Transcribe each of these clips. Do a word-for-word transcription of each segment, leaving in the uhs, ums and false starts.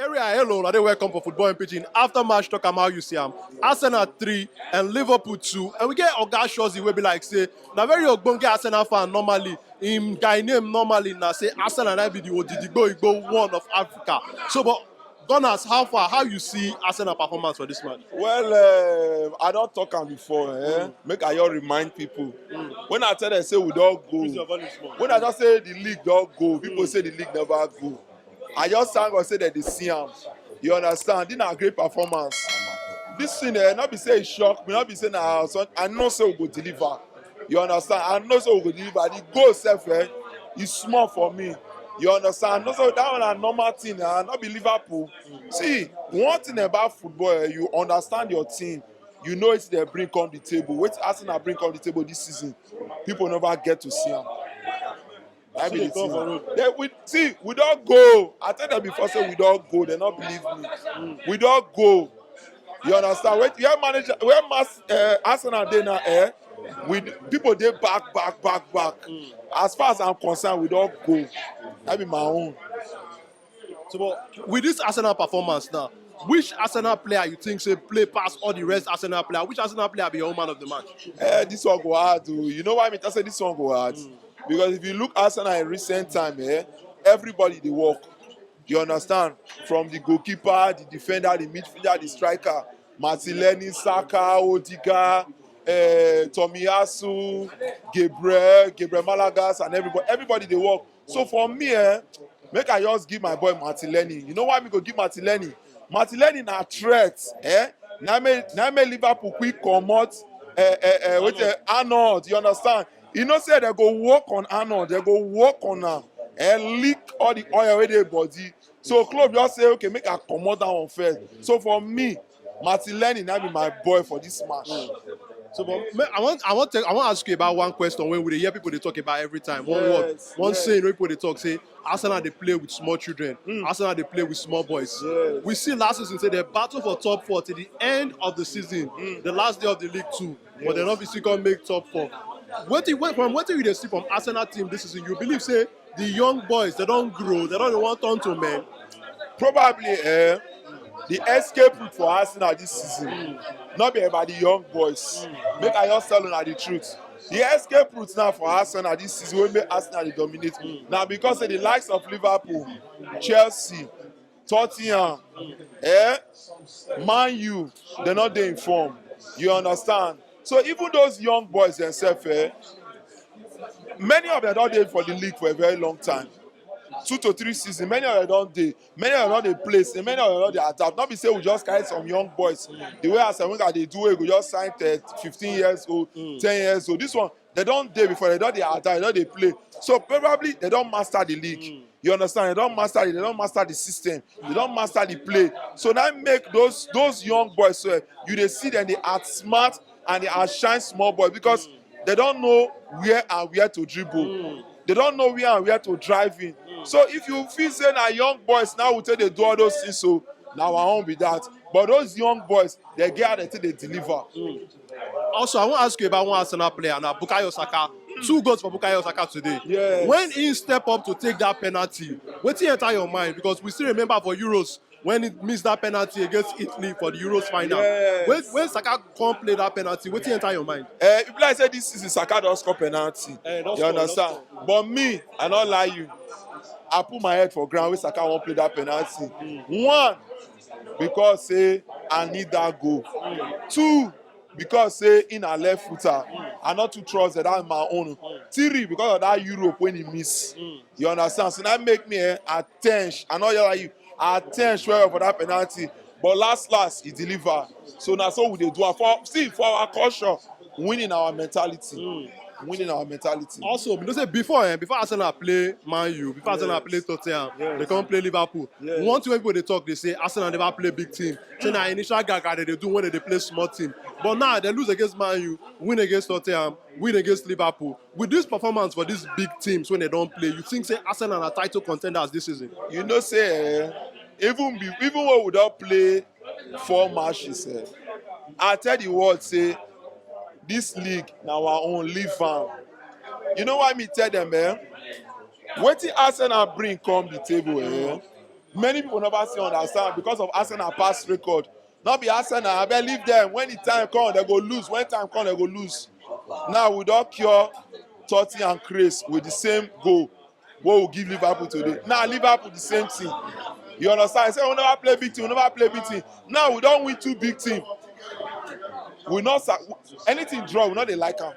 Area, hello, na dey welcome for Football in Pidgin. After match, talk am how you see am. Arsenal three and Liverpool two. And we get Oga Shozi wey be like say na very ogbonge Arsenal fan normally. Im guy name normally na say Arsenal na be the Odigbo Igbo one of Africa. So, but Gunners, how far? How you see Arsenal performance for this match? Well, um, I don talk am before. Eh? Make I just remind people. When I tell them say we don go, when I just say the league don go, people say the league never go. I just thank God say that they see am. You understand? This na great performance. This thing, eh, not be say e shock me, not be say na so, I know say we go deliver. You understand? I know say we go deliver. The goal sef, eh, is small for me. You understand? I know say that one na normal thing, eh, not be Liverpool. See, one thing about football, eh, you understand your team. You know wetin dem bring come the table. Wetin Arsenal bring come the table this season, people never get to see am. I be the thing. Then we see, we don go. I tell them before say we don go. They no believe me. We don go. You understand? Where, where manager, where mas, uh, Arsenal dey now? Eh, we, people dey back, back, back, back. As far as I'm concerned, we don go. That be my own. So, but with this Arsenal performance now, which Arsenal player you think say play pass all the rest Arsenal player? Which Arsenal player be your own man of the match? Eh, this one go hard o. You know why me tell say this one go hard? Because if you look Arsenal in recent time, eh, everybody dey work. You understand? From the goalkeeper, the defender, the midfielder, the striker, Martinelli, Saka, Odegaard, eh, Tomiyasu, Gabriel, Gabriel Malagas, and everybody, everybody dey work. So for me, eh, make I just give my boy Martinelli. You know why me go give Martinelli? Martinelli na threat, eh? Na me, na me Liverpool quick comot, eh, eh, eh, with, eh, Arnold. You understand? You know say they go work on Arnold, they go work on am, eh, leak all the oil wey dey body. So club just say, okay, make I comot that one first. So for me, Martinelli na be my boy for this match. So, but me, I want, I want, to, I want to ask you about one question when we dey hear people dey talk about every time. One word, yes, one, yes, saying wey people dey talk say Arsenal dey play with small children. Arsenal dey play with small boys. Yes. We see last season say they battle for top four till the end of the season, the last day of the league too. But they no fit still come make top four. Wetin, wait, from wetin you dey see from Arsenal team this season, you believe say the young boys, they don grow, they don dey wan turn to men? Probably, eh, the escape route for Arsenal this season, not be about the young boys. Make I just tell una the truth. The escape route now for Arsenal this season, wey make Arsenal dey dominate, na because say the likes of Liverpool, Chelsea, Tottenham, eh, Man U, they no dey in form. You understand? So even those young boys themselves, eh, many of them don dey for the league for a very long time, two to three seasons. Many of them don dey, many of them don dey play, say many of them don dey adapt. Not be say we just carry some young boys the way Arsene Wenger dey do, wey go just sign thirteen, fifteen years old, ten years old. This one, they don dey before, they don dey adapt, they don dey play. So probably they don master the league. You understand? They don master it. They don master the system. They don master the play. So now make those, those young boys, so you dey see them, they outsmart and they outshine small boys because they don know where and where to dribble. They don know where and where to drive in. So if you feel say na young boys now we take dey do all those things, so na our own be that. But those young boys, they get how they take dey deliver. Also, I wan ask you about one Arsenal player now, Bukayo Saka. Two goals for Bukayo Saka today. Yes. When he step up to take that penalty, wetin enter your mind? Because we still remember for Euros when he missed that penalty against Italy for the Euros final. Yes. When, when Saka come play that penalty, wetin enter your mind? Eh, e be like say this season Saka don score penalty. Eh, don score, don score. You understand? But me, I no lie you. I put my head for ground when Saka wan play that penalty. One, because say I need that goal. Two, because say in a left footer, I not too trust that, that my own. Three, because of that Europe when he miss. You understand? So that make me, eh, attention. I know you, attention well for that penalty. But last, last, he deliver. So now so we dey do am for, see, for our culture, winning our mentality. Winning our mentality. Also, you know say before, eh, before Arsenal play Man U, before Arsenal play Tottenham, they come play Liverpool. Yes. One thing wey people dey talk, they say Arsenal never play big team. Say na initial gaga they dey do when they dey play small team. But now they lose against Man U, win against Tottenham, win against Liverpool. With this performance for these big teams when they don't play, you think say Arsenal are title contenders this season? You know say, eh, even be, even when we don't play four matches, eh, I tell the world say this league na our own, leave am. You know why me tell them, eh? Wetin Arsenal bring come the table, eh? Many people never see understand because of Arsenal past record. Not be Arsenal, I believe them. When the time come, they go lose. When time come, they go lose. Now we don't cure Totti and Chris with the same goal. What will give Liverpool today? Now Liverpool the same thing. You understand? I say we never play big team, we never play big team. Now we don't win two big team. We not sa- anything draw, we not they like am.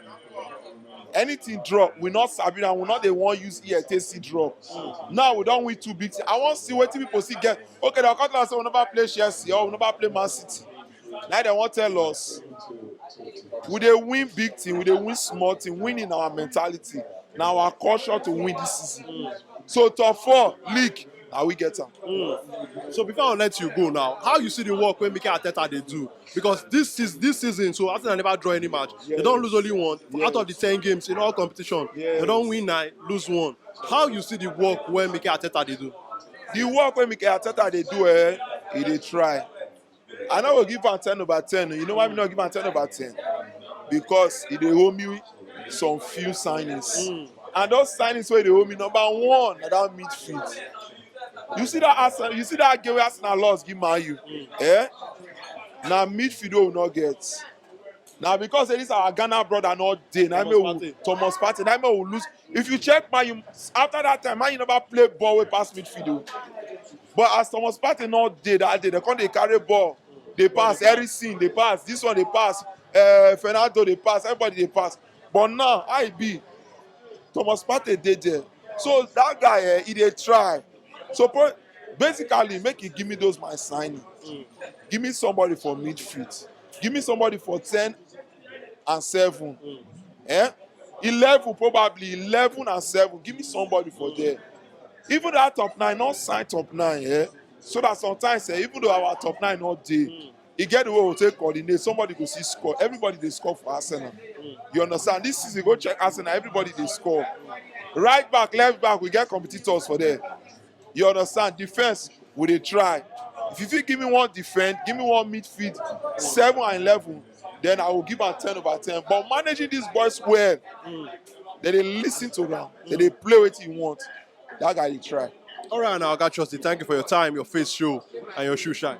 Anything draw, we not sabi am. We not they want use E T C draw. Now we don't win two big team. I want see what people see get. Okay, they'll come and say we never play Chelsea or we never play Man City. Now they want tell us we dey win big team, we dey win small team. Winning our mentality. Now our culture to win this season. So top four league, now we get am. So before I let you go now, how you see the work when Mikel Arteta they do? Because this is this season, so Arsenal never draw any match. They don't lose only one out of the ten games in all competition. They don't win nine, lose one. How you see the work when Mikel Arteta they do? The work wey Mikel Arteta dey do, eh, he dey try. I no go give am ten over ten. You know why me no give am ten over ten? Because he dey owe me some few signings. And those signings wey dey owe me, number one, na that midfield. You see that Arsenal, you see that game wey Arsenal lost give Man U? Eh? Na midfield wey we no get. Na because say this our Ghana brother no dey. Na me we Thomas Partey. Na me we lose. If you check Man U, after that time, Man U never play ball wey pass midfield o. But as Thomas Partey no dey that day, they come dey carry ball, dey pass Eriksen, dey pass this one, dey pass uh, Fernando, dey pass everybody, dey pass. But now I be Thomas Partey dey there, so that guy eh, he dey try. So pro- basically, make he give me those my signing. Give me somebody for midfield. Give me somebody for ten and seven. Eh? Eleven, probably eleven and seven. Give me somebody for there. Even that top nine, not sign top nine, eh? So that sometimes, eh, even though our top nine not dey, e get the way we take coordinate. Somebody go see score. Everybody dey score for Arsenal. You understand? This season, go check Arsenal. Everybody dey score. Right back, left back, we get competitors for there. You understand? Defense, we dey try. If you fit give me one defense, give me one midfield, seven and eleven, then I will give am ten over ten. But managing these boys well, they dey listen to am, they dey play wetin you want. That guy dey try. All right, now, Oga Trusty, thank you for your time, your face show, and your shoe shine.